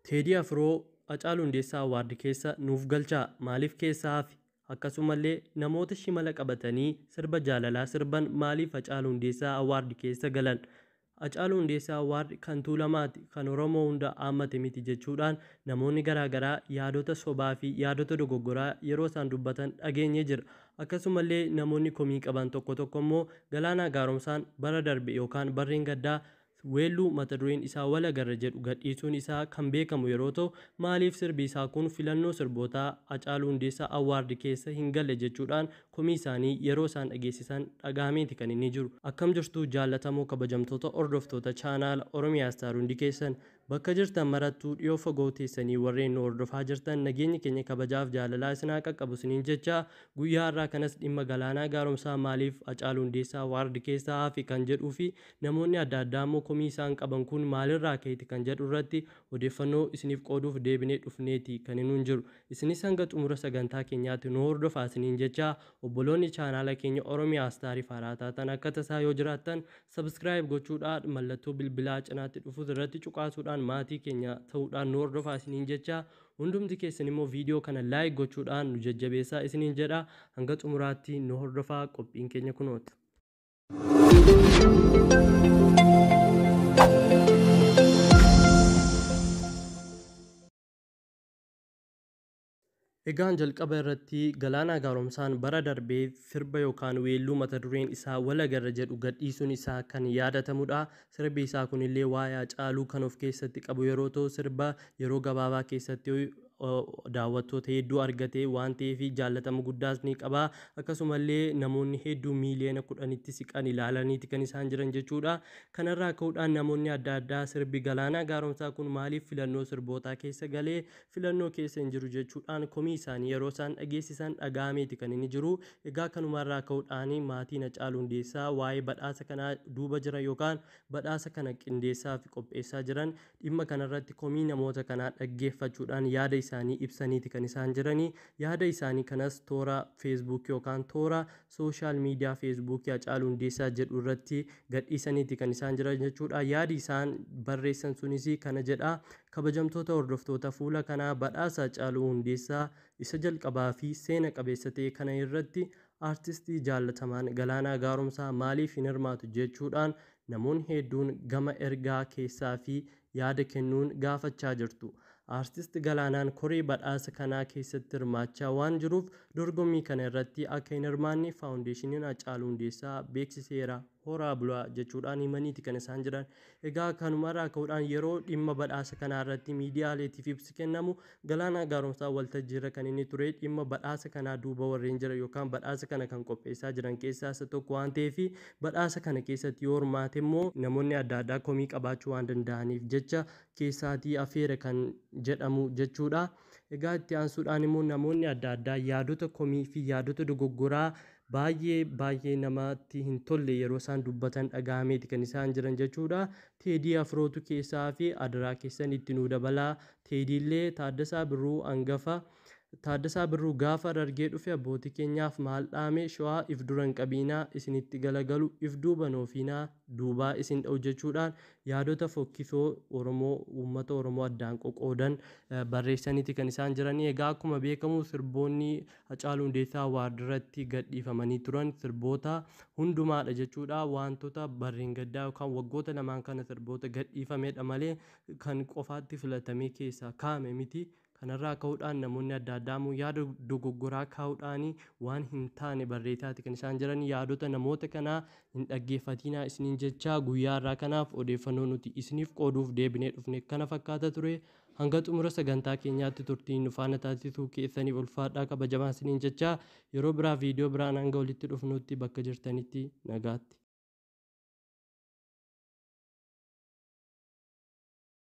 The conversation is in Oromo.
Teedii Afroo Hacaaluu Hundeessaa Award keessa nuuf galchaa, maaliif keessaa hafe? Akkasumallee namoota shimala qabatanii sirba jaalalaa sirban maaliif Hacaaluu Hundeessaa Award keessa galan? Hacaaluu Hundeessaa Award kan Tuulamaati, kan Oromoo hunda haammate miti jechuudhaan namoonni garaagaraa yaadota sobaa fi yaadota dogoggoraa yeroo isaan dubbatan dhageenyee jira. Akkasumallee namoonni komii qaban tokko tokko immoo Galaanaa Gaaromsaan bara darbe yookaan barreen gaddaa weelluu mata dureen isaa Wal Agarra jedhu gadhiisuun isaa kan beekamu yeroo ta'u, maaliif sirbi isaa kun filannoo sirbootaa Hacaaluu Hundeessaa Award keessa hin galle jechuudhaan komii isaanii yeroo isaan dhageessisan dhagahameeti kan inni jiru. Akkam jirtu jaallatamoo kabajamtoota hordoftoota chaanaala Oromiyaa Star, hundi keessan bakka jirtan marattuu dhiyoo fagoo teessanii warreen nu hordofaa jirtan, nageenyi keenya kabajaaf jaalalaa isin haa qaqqabu isiniin jecha, guyyaa har'aa kanas dhimma Galaanaa Gaaromsaa maaliif Hacaaluu Hundeessaa Award keessaa hafe kan jedhuu fi namoonni adda addaa immoo komii isaan qaban kun maalirraa ka'eeti kan jedhu irratti odeeffannoo isiniif qooduuf deebinee dhufneeti kan inni jiru. Isinis hanga xumura sagantaa keenyaatti nu hordofaa isiniin jecha, obboloonni chaanaala keenya Oromiyaa Staariif haaraa taatan akka tasaa yoo jiraattan subscribe gochuudhaan mallattoo bilbilaa cinaatti dhufuus irratti cuqaasuudhaan maatii keenya ta'uudhaan nu hordofaa isiniin jecha, hundumti keessan immoo viidiyoo kana like gochuudhaan nu jajjabeessaa isiniin jedha. Hanga xumuraatti nu hordofaa, qophiin keenya kunooti. Egaan jalqaba irratti Galaanaa Gaaromsaan bara darbee sirba yookaan weelluu mata dureen isaa Wal Agarra jedhu gadhiisuun isaa kan yaadatamudha. Sirbi isaa kunillee waa'ee Hacaaluu kan of keessatti qabu yeroo ta'u, sirba yeroo gabaabaa keessatti daawwattoota hedduu argate waan ta'eef jaallatama guddaas ni qaba. Akkasumallee namoonni hedduu miiliyoona 10tti siqan ilaalaniiti kan isaan jiran jechuudha. Kanarraa ka'uudhaan namoonni adda addaa sirbi Galaanaa Gaaromsaa kun maaliif filannoo sirbootaa keessa galee filannoo keessa hin jiru jechuudhaan komii isaanii yeroo isaan dhageessisan dhaga'ameeti kan inni jiru. Egaa kanumarraa ka'uudhaan maatiin Hacaaluu Hundeessaa waa'ee badhaasa kanaa duuba jiran yookaan badhaasa kana qindeessaa fi qopheessaa jiran dhimma kanarratti komii namoota kanaa dhaggeeffachuudhaan yaada isaanii ibsaniiti kan isaan jiranii. Yaada isaanii kanas toora Feesbuukii yookaan toora social media Feesbuukii Hacaaluu Hundeessaa jedhu irratti gadhiisaniiti kan isaan jiran jechuudha. Yaadi isaan barreessan sunis kana jedha. Kabajamtoota hordoftoota fuula kanaa, badhaasa Hacaaluu Hundeessaa isa jalqabaa fi seena qabeessa ta'e kana irratti aartistii jaallatamaan Galaanaa Gaaromsaa maaliif hin hirmaatu jechuudhaan namoonni hedduun gama ergaa keessaa fi yaada kennuun gaafachaa jirtu. Aartist Galaanaan koree badhaasa kanaa keessatti hirmaachaa waan jiruuf dorgommii kana irratti akka hin hirmaanne Faawundeeshiniin Hacaaluu Hundeessaa beeksiseera. Horaa bulaa jechuudhaan himaniiti kan isaan jiran. Egaa kanumarraa ka'uudhaan yeroo dhimma badhaasa kanaa irratti miidiyaaleetiif ibsi kennamu Galaanaa Gaaromsaa waltajjiirra kan inni ture dhimma badhaasa kanaa duuba warreen jiran yookaan badhaasa kana kan qopheessaa jiran keessaa isa tokko waan ta'eef, badhaasa kana keessatti yoo hirmaate immoo namoonni adda addaa komii qabaachuu waan danda'aniif jecha keessaatii afeera kan jedhamu jechuudha. Egaa itti aansuudhaan immoo namoonni adda addaa yaadota komii fi yaadota dogoggoraa baay'ee baay'ee namatti hin tolle yeroo isaan dubbatan dhaga'ameeti kan isaan jiran jechuudha. Teedii Afrootu keessaa fi adaraa keessan itti nuu dabalaa. Teediillee Taaddasaa Birruu hangafa. Taaddasaa Birruu gaafa Harargee dhufe abbootii keenyaaf maal dhaame? Shawaa if duran qabiinaa, isinitti galagalu, if duuba noofiinaa, duubaa isin dha'u jechuudhaan yaadota fokkisoo Oromoo, uummata Oromoo addaan qoqoodan barreessaniiti kan isaan jiranii. Egaa akkuma beekamu sirboonni Hacaaluu Hundeessaa Award irratti gadhiifamanii turan sirboota hundumaadha jechuudha. Wantoota barreen gaddaa yookaan waggoota lamaan kana sirboota gadhiifamedha malee kan qofaatti filatamee keessaa kaa'ame miti. Kanarraa ka'uudhaan namoonni adda addaa immoo yaada dogoggoraa kaa'uudhaan waan hin taane barreessaati kan isaan jiran. Yaadota namoota kanaa hin dhaggeeffatinaa isiniin jecha, guyyaa har'aa kanaaf odeeffannoo nuti isiniif qooduuf deebinee dhufne kana fakkaata ture. Hanga xumura sagantaa keenyaatti turtiin nu faana taasisuu keessaniif ulfaadhaa, kabajamaa isiniin jecha, yeroo biraa viidiyoo biraan hanga walitti dhufnutti bakka jirtanitti nagaatti.